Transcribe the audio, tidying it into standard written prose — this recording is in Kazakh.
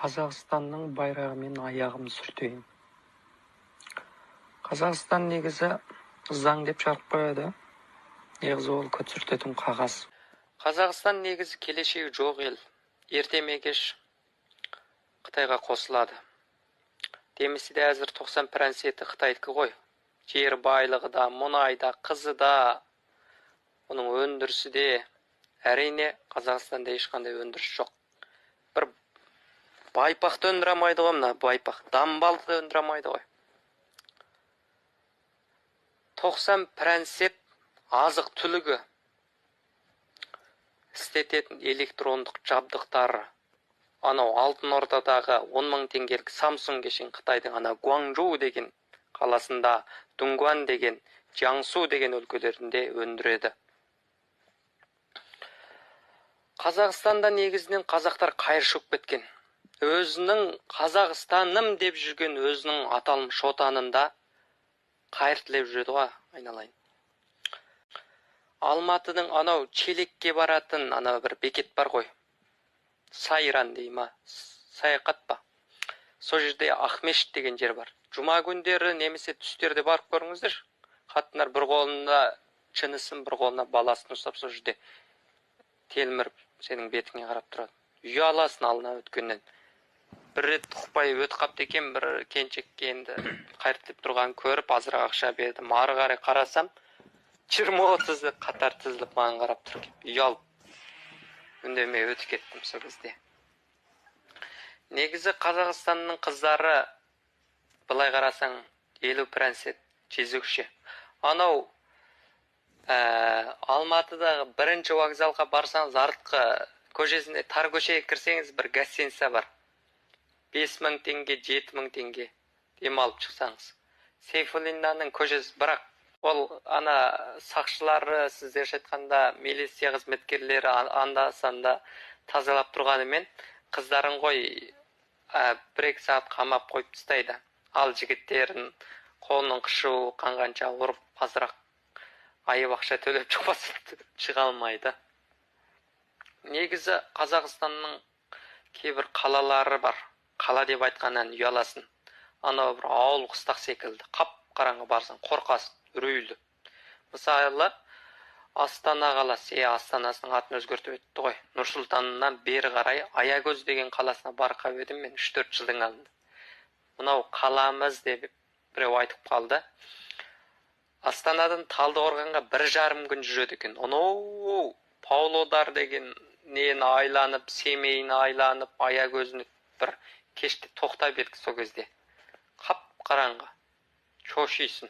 Қазақстанның байрағымен аяғымды сүртейін. Қазақстан негізі заң деп жарып қояды. Негізі ол көт сүртетін қағаз. Қазақстан негізі келешегі жоқ ел. Ерте ме кеш Қытайға қосылады. Демесе де әзір 90% Қытайдікі ғой. Жер байлығы да, мұнай да, қызы да, оның өндірісі де. Әрине, Қазақстанда ешқандай өндіріс жоқ. Бір байпақты өндіре алмайды ғой, мына байпақ, дамбалды өндіре алмайды ғой. 90% азық-түлігі істететін электрондық жабдықтары. Анау Алтын Ордадағы 10 мың теңгелік Samsung кешен Қытайдың ана Гуанчжоу деген қаласында, Дунгуан деген, Jiangsu деген өлкелерінде өндіреді. Қазақстанда негізінен қазақтар қайыршы болып кеткен. Өзінің Қазақстаным деп жүрген өзінің аталмыш отанында қайыр тілеп жүреді ғой, айналайын. Алматының анау Челекке баратын ана бір бекет бар ғой. Сайран дей ма, саяхат па. Сол жерде Ақмешіт деген жер бар. Жұма күндері немесе түстерде барып көріңіздер. Қатындар бір қолында шынысын, бір қолына баласын ұстап сол жерде телміріп сенің бетіңе қарап тұрады. Ұяласың алдына өткеннен. Бір рет ұқпай өтіп қапты екен, бір келіншекке енді қайыр тілеп тұрғанын көріп азырақ ақша бердім. Ары қарай қарасам, 20-30 қатар тізіліп маған қарап тұр екен. Ұялып үндемей өтіп кеттім сол кезде. Негізі Қазақстанның қыздары былай қарасаң 50% жезөкше. Анау Алматыдағы бірінші вокзалға барсаңыз, артқы көшесінде, тар көшеге кірсеңіз, бір гостиница бар. 5000 теңге, 7000 теңге демалып шықсаңыз. Сейфуллиннің көшесі, бірақ ол ана сақшылары, сіздерше айтқанда, милиция қызметкерлері анда-санда тазалап тұрғанымен, қыздарын ғой, 1-2 сағат қамап қойып тастайды. Ал жігіттерін қолының қышуы қанғанша ұрып, азырақ айып ақша төлеп шықпаса шыға алмайды. Негізі Қазақстанның кейбір қалалары бар. Қала деп айтқаннан ұяласың. Анау бір ауыл қыстақ секілді. Қап-қараңғы барсаң қорқасың, үрейлі. Мысалы, Астана қаласы, Астанасының атын өзгертіп өтті ғой. Нұр-Сұлтаннан бері қарай Аягөз деген қаласына барып қалып едім мен 3-4 жылдың алдында. Мынау қаламыз деп біреу айтып қалды. Астанадан Талдықорғанға 1,5 күн жүреді екен. Анау Павлодар деген нені айланып, Семейні айланып, Аягөзін бір кеште тоқтап едік сол кезде. Қап-қараңғы. Шошисың.